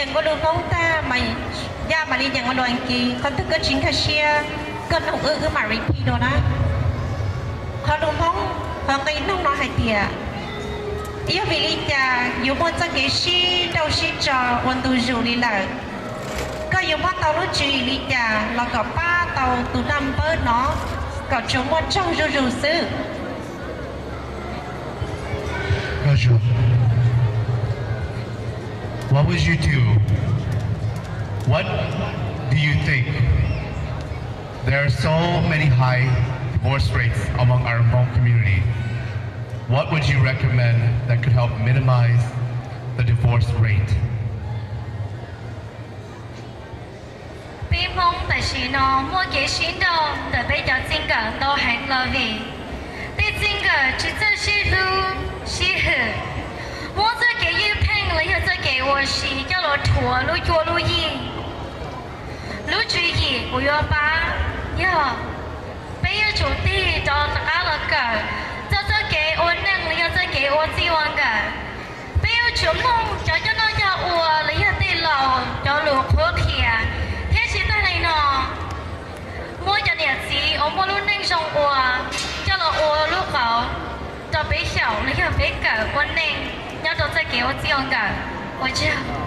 Nyeem ua lus Hmoob tag mas, yog mam li nyeem ua lus Askiv, qhov twg koj tsis nkag siab koj noog wb, wb mam repeat dua na. Qhov lus Hmoob, qhov nqe noog no hais tias, yog vim li cas yuav muaj txoj kev sib nrauj sib tso ua ntu zus li lawm? Koj yuav muab tau lub tswv yim li cas los kom pab tau tus daj npawb no kom tsuas muaj tsaug zuj zus xwb? What would you do? What do you think? There are so many high divorce rates among our Hmong community. What would you recommend that could help minimize the divorce rate? Peb Hmoob tam sim no muaj kev sib nrauj ntawm peb cov txij nkawm ntau heev los vim tej txij nkawm tsis txawj sib hlub sib hwm, muab txoj kev ywj pheej los yog txoj kev ua si coj los rhuav lub cuab lub yig. Lub tswv yim kuv yuav pab yog peb yuav tsum tig rov qab los kawm txog txoj kev ua neej los yog txoj kev ua txij ua nkawm. Peb yuav tsum mloog cov coj noj coj ua los yog tej laus cov lus qhuab qhia, thiab tsis tag li no, muab cov niam txiv uas muaj lub neej zoo ua coj los ua lub qauv rau peb xyaum los yog peb kawm ua neej nyob rau txoj kev ua txij ua nkawm. Ua tsaug.